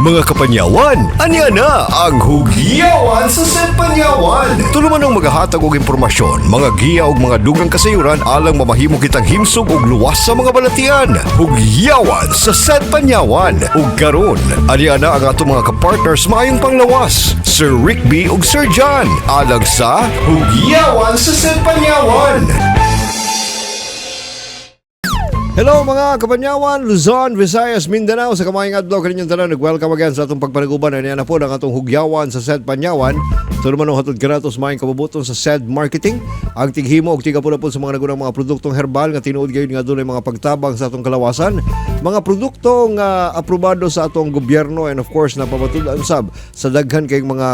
Mga kapanyawan, anya na ang Hugyawan sa Panyawan. Tuluman ang magahatag og impormasyon, mga giya og mga dugang kasayuran alang mamahimo kitang himsog og luwas sa mga balatian. Hugyawan sa Panyawan. Ug karon, anya na ang atong mga kapartners maayong panglawas, Sir Rick B ug Sir John, alang sa Hugyawan sa Panyawan. Hello, mga kapanyawan, Luzon, Visayas, Mindanao, sa kamayong adlaw kaninyong tanan. Nag-welcome again sa atong pagpanaguban. Ano na po ang atong Hugyawan sa Said Panyawan. Ito naman ang hatod kanato sa maayong kabubuton sa Said Marketing. Ang tighimo og tigapo na po sa mga nagunang mga produktong herbal nga tinuod gayon nga dunay mga pagtabang sa atong kalawasan. Mga produktong aprobado sa atong gobyerno and of course napamatud-an sab sa daghan kayong mga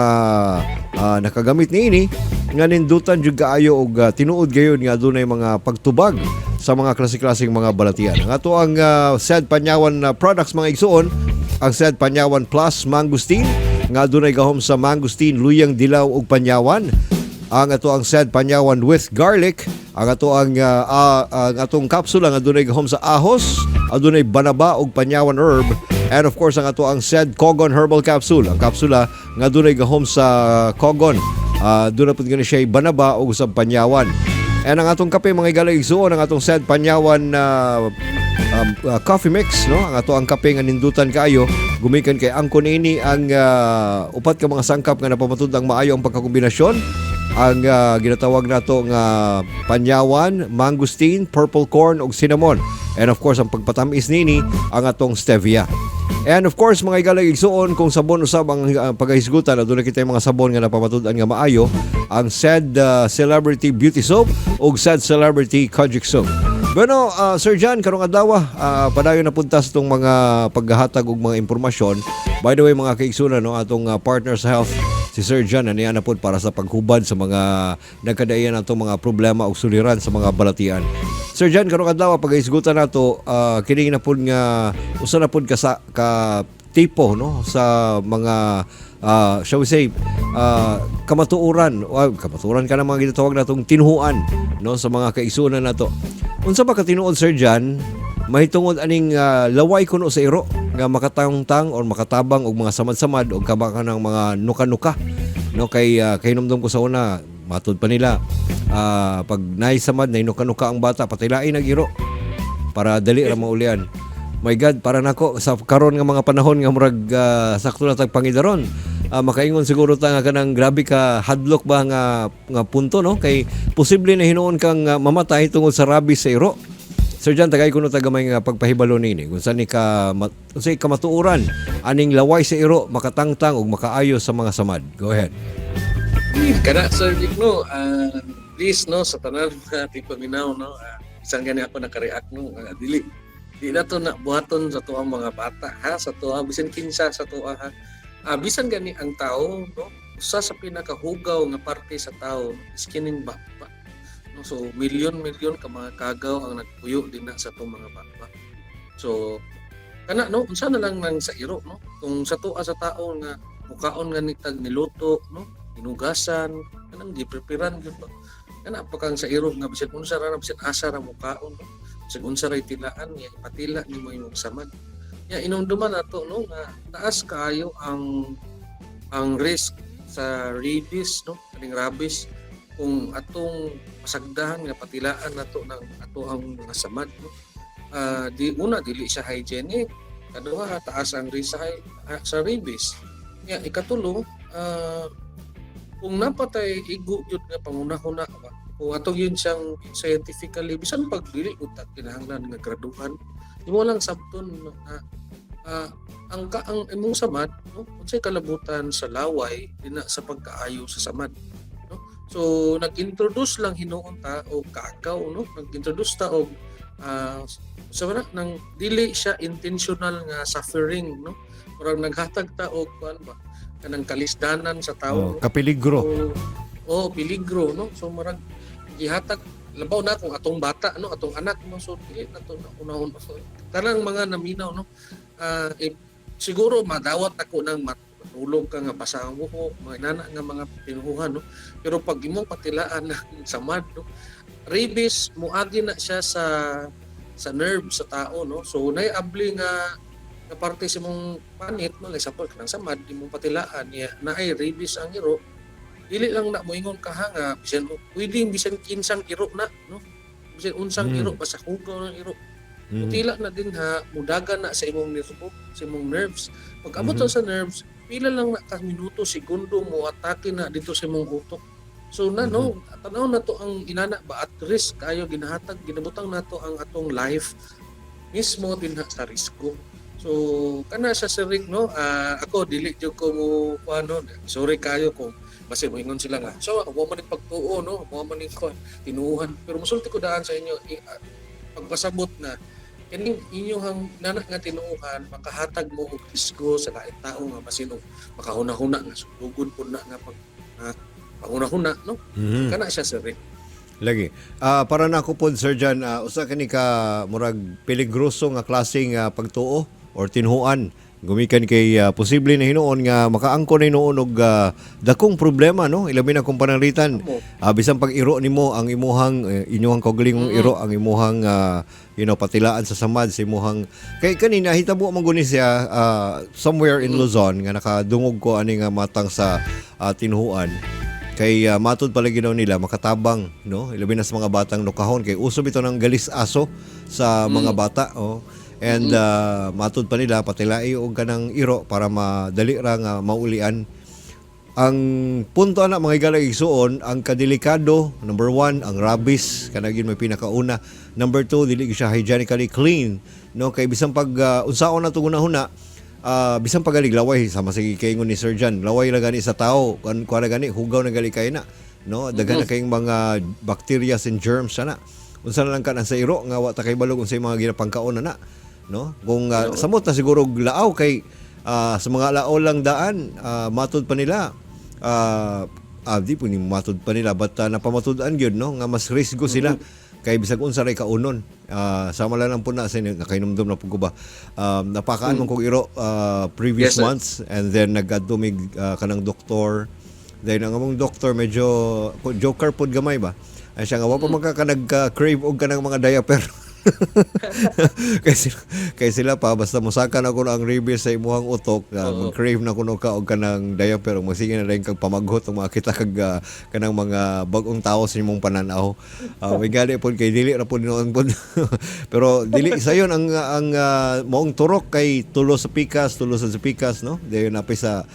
nakagamit niini nga nindutan jud kaayo og tinuod gayon nga dunay mga pagtubag sa mga klase-klaseng mga balatian. Ang ato ang Said Panyawan products, mga igsuon, ang Said Panyawan Plus Mangosteen nga dunay gahom sa mangosteen, luyang dilaw ug panyawan. Ang ato ang Said Panyawan with garlic, ang atong kapsula nga dunay gahom sa ahos, adunay banaba ug panyawan herb, and of course ang ato ang Said Kogon Herbal Capsule, ang kapsula nga dunay gahom sa kogon. Doon na pud gani siya banaba ug sa panyawan. And ang atong kape, mga higala igsuon, ang atong Said Panyawan coffee mix, no? Ang ato ang kape nga nindutan kaayo gumikan kay angkon ini ang upat ka mga sangkap nga napamatud-ang maayo ang pagkakombinasyon. Ang ginatawag nato nga panyawan, mangosteen, purple corn ug cinnamon. And of course ang pagpatamis nini ang atong stevia. And of course, mga higala igsuon, kung sabon usab ang pagkahisgutan, aduna kita mga sabon nga napamatud-an nga maayo, ang Said Celebrity Beauty Soap ug Said Celebrity Kojic Soap. Bueno, Sir John, karong adlaw, padayon na punta sa itong mga paghahatag og mga impormasyon. By the way, mga kaigsunan, no, atong partner sa health, si Sir John, aniya na po para sa paghubad sa mga nagkadaiyan atong mga problema o suliran sa mga balatian. Sir John, karong adlaw, paghisgutan nato, kini na pud nga usa na pud ka sa ka tipo, no, sa mga shall we say kamatuoran o kamatuoran ka na mga ginatawag natong tinuhuan, no, sa mga kaigsunan nato. Unsa ba katinuod, Sir John, mahitungod aning laway kuno sa iro nga makatangtang or makatabang og mga samad-samad og kabaka ng mga nuka-nuka, no? Kay kahinumdom ko sa una, matud pa nila, pag naay samad, nay nuka-nuka ang bata, patilain ang iro para dali ra maulian. My God, para nako sa karon nga mga panahon nga murag sakto na tag pangidaron. Makaingon siguro ta nga kanang grabe ka hadlok ba nga nga punto, no, kay posible na hinuon kang mamatay tungod sa rabies sa iro. Sir John, tagay kuno ta gamay nga pagpahibalo nini kung saan ni ka unsay kamatuoran aning laway sa iro makatangtang ug makaayo sa mga samad. Go ahead. Kana, Sir Vic, no, please, no, sa tanan mga tigpaminaw, no, bisan gani ako naka-react, no, dili di na to na buhaton sa tuang mga bata, ha, sa tuang bisan kinsa sa tuwa, ha. Bisan gani ang tao, no, usa sa pinakahugaw nga parte sa tao is kining baba, no? So milyon-milyon ka mga kagaw ang nagpuyo din na sa atong mga baba. So kana, no, unsa na lang nang sa iro, no, kung sa tuwa sa tao nga mukaon nga ni tag niluto, no, hinugasan, kanang gipreparan gyud ba, kana pa kang sa iro nga bisan unsa ra na, bisan asa ra mukaon, no? Bisan unsa ra tilaan niya, ipatila nimo imong samad ya. Inumduman nato, no, nga taas kaayo ang risk sa rabies, no, kaning rabies, kung atong pasagdahan nga patilaan nato ng ato ang mga samad, no. Di una, dili siya hygienic. Kaduha, taas ang risk sa rabies. Ya, ikatulo, kung napatay igo gyud nga pangunahuna ba, kung atong yun siyang scientifically, bisan pag dili utak kinahanglan nga graduhan, imo lang sabton, no, na ang imong samad, no, unsay kalabutan sa laway dina sa pagkaayo sa samad, no? So nag-introduce lang hinuon ta og kakaw, no, nag-introduce ta og sa wala nang dili siya intentional nga suffering, no, murag naghatag ta og kuan ba, kanang kalisdanan sa tao, Oh, no? Kapeligro. So, oh, peligro, no? So murag gihatag labaw na kung atong bata, no, atong anak, no, so dili na to na unahon. So, tanang mga naminaw, no, eh, siguro madawat ako ng matulog ka nga basa ang buhok, mga inana nga mga pinuhuhan, no, pero pag imong patilaan ng samad, no, rabies muagi na siya sa nerve sa tao, no. So nay abli nga Nga parte sa imong panit, no, like example kanang samad imong patilaan niya naay rabies ang iro, dili lang na moingon ka ha nga bisan pwedeng bisan kinsang iro na, no, bisan unsang iro, basta hugaw ng iro. Mutila na din ha, mudagan na sa imong nervo, sa imong nerves. Pag abot sa nerves, pila lang na ka minuto, segundo, mo atake na dito sa imong utok. So na, no, tanaw na to ang inana ba, at risk kayo ginahatag, ginabutang nato ang atong life mismo din ha sa risko. So kana sa Sir Rick, no, ako dili jud ko mo kuano, sorry kayo kung basi moingon sila nga. So wa man ning pagtuo, no, wa man ning kuan tinuuhan. Pero musulti ko daan sa inyo pagpasabot na kining inyong nana nga tinuuhan makahatag mo og risgo sa laing tao nga basin og makahuna-huna nga sugod pud na nga pag panghuna-huna, no. Kana siya, Sir Rick. Lagi. Para na ako pod, Sir John, usa kani ka murag peligroso nga klaseng pagtuo or tinuohan gumikan kay posible na hinuon nga makaangkon na hinuon og dakong problema, no, ilabi na kung pananglitan Amo. Bisan pag iro nimo ang imuhang inyuhang kaugalingong iro, ang imuhang patilaan sa samad sa imuhang, kay kanina hitabo man guni siya somewhere in Luzon nga nakadungog ko ani nga matang sa tinuhuan kay matud pala ginaw nila makatabang, no, ilabi na sa mga batang nukahon kay uso bitaw ng galis aso sa mga bata, oh. And matud pa nila patilai og kanang iro para madali ra nga maulian. Ang punto ana, mga higala igsuon, ang kadelikado, number one, ang rabies, kanang yun may pinakauna. Number two, dili gyud siya hygienically clean, no, kay bisan pag unsaon na to huna, bisan pag laway sama sige kaingon ni Sir John, laway ra gani sa tao kan kuha ra gani, hugaw na gali kay na, no, daghan na kayong mga bacteria and germs ana. Unsa na lang ka sa iro nga wa ta kay balog unsay mga ginapangkaon na, no, kung samot na siguro og laaw kay sa mga laaw lang daan, matud pa nila, di po ni matud pa nila, but napamatud-an gyud, no, nga mas risgo sila kay bisag unsa ray kaunon. Sama lang lang po na sa inyo, nakainumdum na po ko ba, napakaan man kog iro previous Yes, sir. months and then nagadto mig kanang doktor. Then ang among doktor medyo joker pod gamay ba, ay siya nga wa pa man ka nagka-crave og kanang mga diaper kay sila pa basta mosaka na kuno ang rabies sa imuhang utok, mag-crave na kuno ka og kanang diaper ug magsige na rin kag pamaghot ug makita kag kanang mga bag-ong tao sa imong pananaw. May gali pod kay dili ra pod noon pod, pero dili sayon ang maong turok kay tulo sa pikas, tulo sa pikas, no, dayon napay sa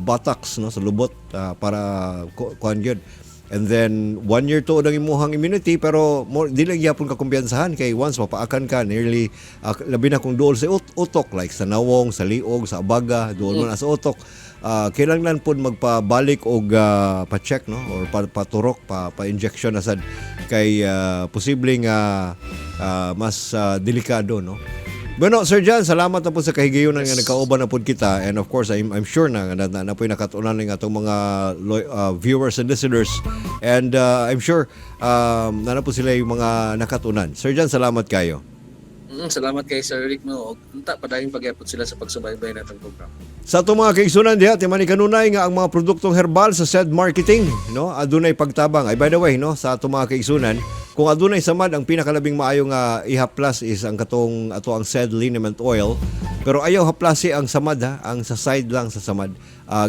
buttocks, no, sa lubot, para kuan gyud. And then one year to ang imuhang immunity, pero mo, di lang gyapon ka kumpiyansahan kay once mapaakan ka nearly labi na kung duol sa utok, like sa nawong, sa liog, sa abaga, duol man na sa utok, kailangan pod magpabalik og pa-check, no, or paturok, pa pa-injection na sad kay posible nga mas delikado, no. Bueno, Sir John, salamat na po sa kahigayonan nga nagkauban na po kita. And of course, I'm sure na po'y nakatunan ng atong mga viewers and listeners. And I'm sure na po sila yung mga nakatunan. Sir John, salamat kayo. Salamat kay Sir Rick, no. Og unta padayon pagyapon sila sa pagsubaybay natong programa. Sa atong mga kaigsunan diha, timani kanunay nga ang mga produktong herbal sa said marketing, no, adunay pagtabang. Ay, by the way, no, sa atong mga kaigsunan, kung adunay samad, ang pinakalabing maayo nga ihaplas is ang katong ato ang said liniment oil. Pero ayaw haplasi ang samad ha, ang sa side lang sa samad.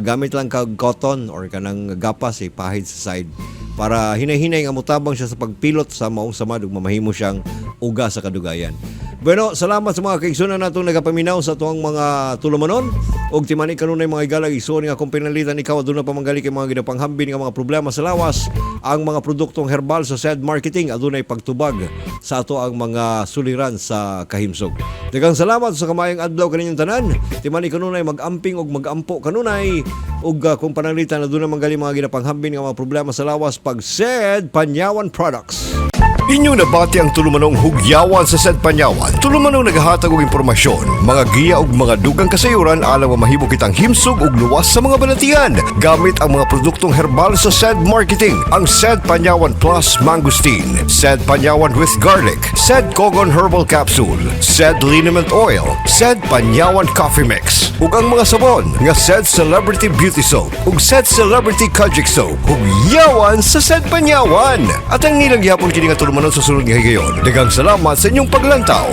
Gamit lang kag cotton or kanang gapas ipahid sa side para hinay-hinay nga mutabang siya sa pagpilot sa maong samad ug mamahimo siyang uga sa kadugayan. Bueno, salamat sa mga kaigsunan natong nagapaminaw sa tuang mga tulumanon ug timani kanunay, mga higala igsuon, nga kung pinalitan ikaw aduna pa manggali kay mga ginapanghambin nga mga problema sa lawas, ang mga produktong herbal sa said marketing adunay pagtubag sa ato ang mga suliran sa kahimsog. Daghang salamat sa kamayang adlaw kaninyong tanan. Timani kanunay mag-amping ug mag-ampo kanunay ug kung pananglitan aduna manggali mga ginapanghambin nga mga problema sa lawas, pag said Panyawan Products. Inyong nabati ang tulumanong Hugyawan sa Said Panyawan. Tulumanong naghahatag og impormasyon, mga giya ug mga dugang kasayuran alang mamahimo kitang himsog ug luwas sa mga balatian gamit ang mga produktong herbal sa Said Marketing. Ang Said Panyawan Plus Mangosteen, Said Panyawan with Garlic, Said Kogon Herbal Capsule, Said Liniment Oil, Said Panyawan Coffee Mix, ug ang mga sabon nga Said Celebrity Beauty Soap ug Said Celebrity Kojic Soap. Hugyawan sa Said Panyawan. At ang nilang gihapon kini nga tulumanon sa sunod nga higayon. Daghang salamat sa inyong paglantaw.